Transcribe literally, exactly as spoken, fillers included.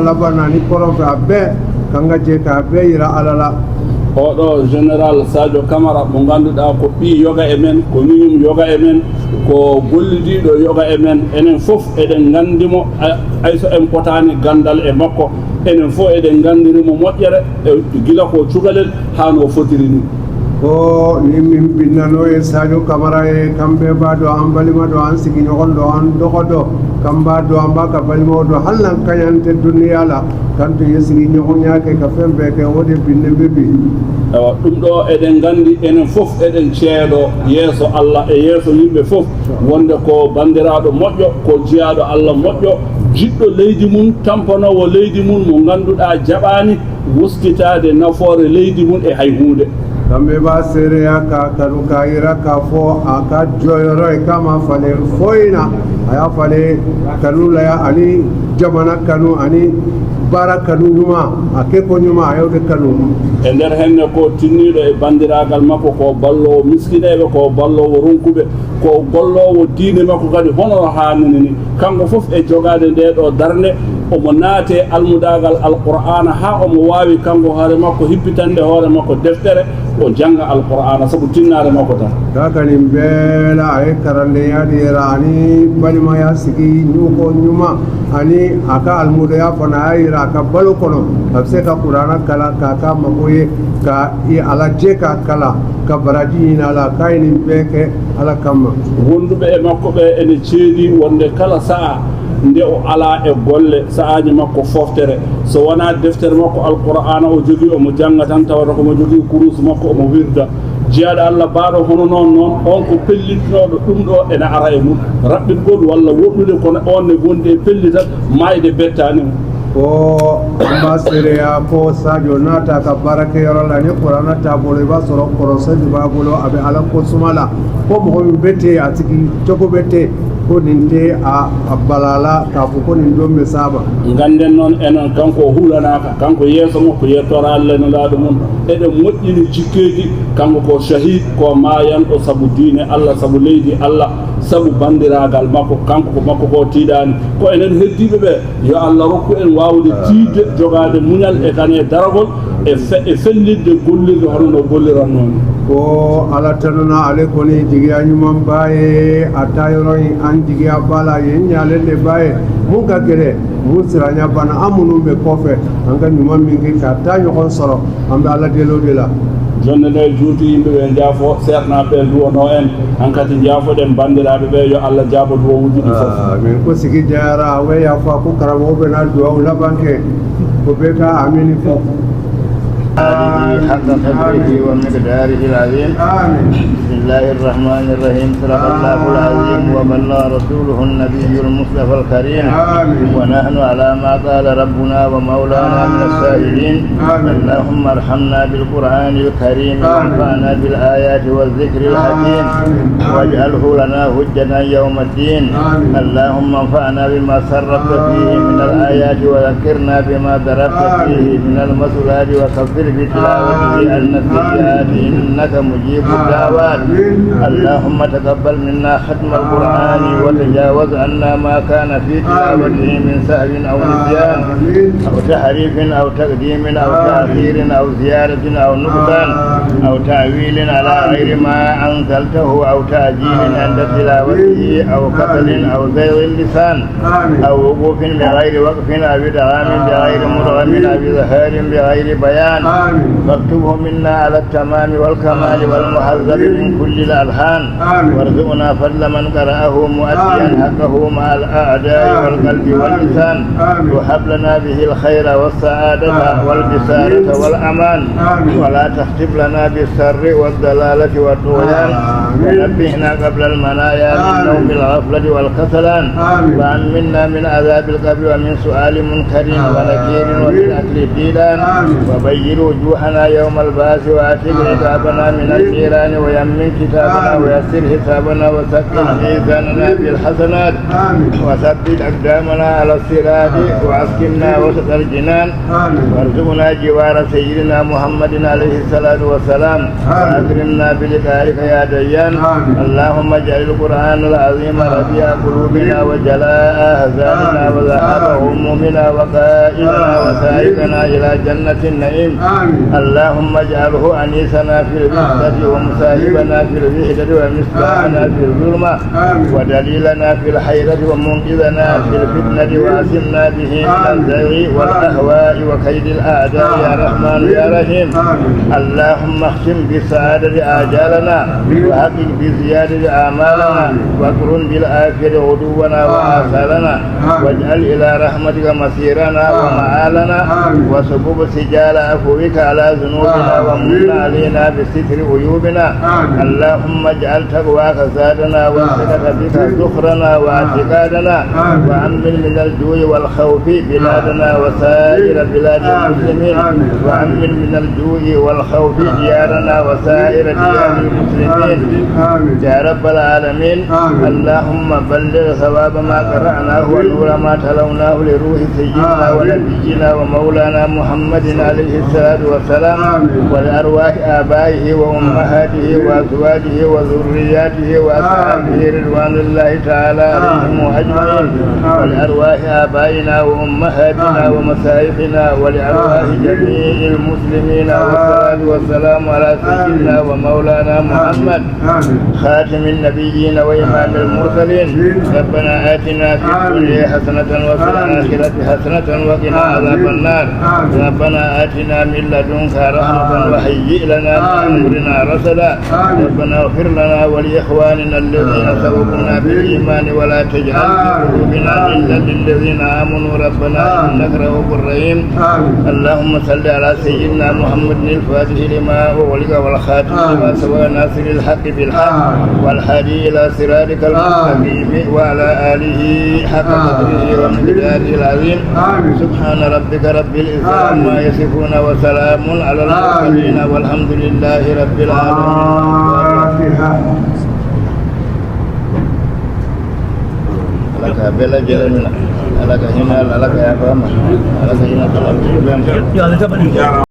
Labanani korofe a bee, kanga je ka bee yira Alla la. Oɗo Général Sadio Camara mo ngannduɗaa ko ɓii yoga e men, ko miñum yoga e men, ko gollidiiɗo yoga e men. Enen fof eɗen nganndi mo, a-, ay so en potaani ganndal e makko. Enen fof eɗen nganndiri mo moƴƴere, e gila ko cukalel haa no fotiri ni. Ko ni min binnano e Sadio Camara e kamɓe ba do an balima do an sigi ɲɔgɔn do an dogo do kamba do an ba ka balima do hallan kaɲante duniya la, kanto ye sigi ɲɔgɔn ɲa ke ka fɛn bɛɛ kɛ o de binne bɛ bi. Ewa, ɗum ɗo eɗen nganndi enen fof eɗen ceedo yeeso Alla e yeeso yimɓe fof wonde ko banndiraaɗo moƴƴo, ko jiyaaɗo Alla moƴƴo, jiɗɗo leydi mum, tampanoowo leydi mum mo ngannduɗaa jaɓaani wustitaade nafoore leydi mum e hay huunde. Kamɓe ba seereya ka kanu ka yira ka fo a ka joyoro e kama fale foyna a ya fale kanu la ya ani jamana kanu ani bara kanu ɲuma a ke ko ɲuma a yewde kanu. E nder henne ko tinniiɗo e banndiraagal makko, ko balloowo miskineeɓe, ko balloowo ronkuɓe, ko golloowo diine makko kadi hono no haanini ni. Kanko fof e jogaade nde ɗo darnde, omo naate almudaagal Alqur'aana haa omo waawi kanko hoore makko hippitande hoore makko deftere, o jannga Alqur'aana sabu tinnaare makko tan. Ka kadi mbeela a ye karande yaadi yera ani balima ya sigi ɲuko ɲuma ani a ka almudo ya fana ya yira a ka balo kono a bɛ se ka Qur'aana kala ka ka mago ye ka i Alla je ka kala ka baraji ɲini a la ka ini bɛɛ kɛ Alla kamma. Wonduɓe e makko ɓe ene ceedi wonde kala sa'a nde o alaa e golle, sa'aaji makko foftere, so wonaa deftere makko Alqur'aana o jogii, omo jannga tan, tawata ko mo jogii kurus makko, omo wirda. Jiyaaɗo Alla baaɗo hono noon, noon, on ko pellitnooɗo ɗum ɗo ene ara e mum. Raɓɓitgol walla woɗɗude, kono on ne wondi e pellital, maayde bettaani mo. Ko amba seereya ko Sadio naata ka barakeyɔrɔ la ni Qur'aana taabolo i b'a sɔrɔ kɔrɔsɛ ɲuman bolo a bɛ Alla ko suma la ko mɔgɔ min bɛ ten a tigi cogo bɛ ten ko nin tɛ a, a balala k'a fɔ ko nin don bɛ s'a ma. Ngannden noon enen kanko o hulanaaka, kanko yeeso makko yettoraale Nulaaɗo mum. Eɗen moƴƴini jikkeeji, kanko ko shahid, ko maayanɗo sabu diine Alla, sabu leydi Alla, sabu banndiraagal makko, kanko ko makko ko tiiɗaani. Ko enen heddiiɓe ɓe, yo Alla rokku en waawde tiiɗde, jogaade muñal e kane daragol e fe-, e fellitde gollirde hono no gollirannoon. Ko Alla tanana ale koni jigiya ɲuman baye a tayɔrɔ in an jigiya bala ye ɲalende baye mun ka gɛlɛ mun siranya bana an minnu bɛ kɔfɛ an ka ɲuman min kɛ ka taa ɲɔgɔn sɔrɔ an bɛ Alla deli o de la. Jonde nde juuti yimɓe ɓe njaafo seernaaɓe ɓe duwonoo en, hankadi njaafoɗen banndiraaɓe ɓe, yo Alla jaabo duwawuuji ɗi fof. Amin. Ko sigi diyara we yafa ko karamɔgɔ bɛ na duwawu laban kɛ ko bɛɛ ka amini fɔ. آله حق قدره ومقداره العظيم. آمين. بسم الله الرحمن الرحيم. صدق الله العظيم وبلغ رسوله النبي المصطفى الكريم. آمين. ونحن على ما قال ربنا ومولانا من الشاهدين. آمين. اللهم ارحمنا بالقرآن الكريم. آمين. وانفعنا بالآيات والذكر الحكيم. آمين. واجعله لنا حجة يوم الدين. آمين. اللهم انفعنا بما صرفت فيه من الآيات وذكرنا بما ضربت فيه من المثلات وكفر بتلاوته عنا السيئات إنك مجيب الدعوات. آمين. اللهم تقبل منا ختم القرآن وتجاوز عنا ما كان في تلاوته من سهو أو نسيان أو تحريف أو تقديم أو تأخير أو زيادة أو نقصان أو تأويل على غير ما أنزلته أو تعجيل عند تلاوته أو كسل أو زيغ اللسان أو وقوف بغير وقف أو إدغام بغير مدغم أو إظهار بغير بيان. فاكتبه منا على التمام والكمال والمهذب من كل الألحان. وارزقنا فضل من قرأه مؤديا حقه مع الأعداء والقلب واللسان. وهب لنا به الخير والسعادة والبشارة والأمان. ولا تختم لنا بالشر والضلالة والطغيان. ونبهنا قبل المنايا من نوم الغفلة والكسلان. وأمنا من عذاب القبر ومن سؤال منكر ونكير ومن أكل الديدان. وبيض وجوهنا يوم البعث وأعتق رقابنا من النيران ويمن كتابنا ويسر حسابنا وثقل ميزاننا بالحسنات. وثبت أقدامنا على الصراط وأسكننا وسط الجنان. آمين. وارزقنا جوار سيدنا محمد عليه الصلاة والسلام. آمين. وأكرمنا بلقائك يا ديان. آمين. اللهم اجعل القرآن العظيم، آمين، ربيع قلوبنا وجلاء أحزاننا، آمين، وذهاب، آمين، همومنا وقائدنا، آمين، وسائقنا إلى جنة النعيم. آمين. اللهم اجعله أنيسنا في الوحدة، آمين، ومصاحبنا في الوحدة ومصباحنا، آمين، في الظلمة، آمين، ودليلنا في الحيرة ومنقذنا في الفتنة، آمين، وعصمنا به من، آمين، الزيغ والأهواء وكيد الأعداء يا رحمن يا رحيم. آمين. اللهم اختم بالسعادة آجالنا، آمين، وحقق بالزيادة آمالنا، آمين، واقرن بالعافية غدونا، آمين، وآصالنا، آمين، واجعل إلى رحمتك مصيرنا، آمين، ومآلنا، آمين، وصبب سجال عفوك على ذنوبنا، آمين، ومن علينا بستر عيوبنا. آمين. اللهم اجعل تقواك زادنا، آمين، وثقة بك ذخرنا، آمين، واعتقادنا، آمين، وأمن من الجوع والخوف بلادنا، آمين، وسائر بلاد، آمين، المسلمين، آمين، وأمن من الجوع والخوف، آمين، ديارنا وسائر ديار، آمين، المسلمين، آمين، آمين، يا رب العالمين. آمين. اللهم بلغ ثواب ما قرأناه، آمين، ونور ما تلوناه لروح سيدنا، آمين، ونبينا ومولانا محمد عليه الصلاة والسلام، آمين، ولأرواح آبائه وأمهاته، آمين، وأزواجه وذرياته وأصحابه، آمين، رضوان الله تعالى عليهم، آمين، أجمعين، آمين، ولأرواح آبائنا وأمهاتنا، آمين، ومشايخنا ولأرواح، آمين، جميع المسلمين، آمين، والصلاة والسلام على سيدنا، آمين، ومولانا محمد، آمين، خاتم النبيين وإمام، آمين، المرسلين. آمين. ربنا آتنا في، آمين، الدنيا حسنة وفي، آمين، الآخرة حسنة وقنا، آمين، عذاب النار. آمين. ربنا آتنا من لدنك رحمة، آمين، وهيئ لنا من، آمين، أمرنا رشدا. آمين. ربنا اغفر لنا ولإخواننا الذين، آمين، سبقونا بالإيمان ولا تجعل في، آمين، قلوبنا غلا، آمين، للذين آمنوا ربنا، آمين، إنك رؤوف رحيم. آمين. اللهم صل على سيدنا محمد الفاتح لما أغلق والخاتم، آمين، لما سبق ناصر الحق بالحق، آمين، والهادي إلى صراطك، آمين، المستقيم وعلى آله حق، آمين، قدره ومقداره العظيم. آمين. سبحان ربك رب العزة، آمين، عما يصفون وسلام على، آمين، المرسلين والحمد لله رب العالمين. الفاتحة. Alaka bela jelemina. Alaka hinal, alaka yafama. Alaka hinal, alaka problem.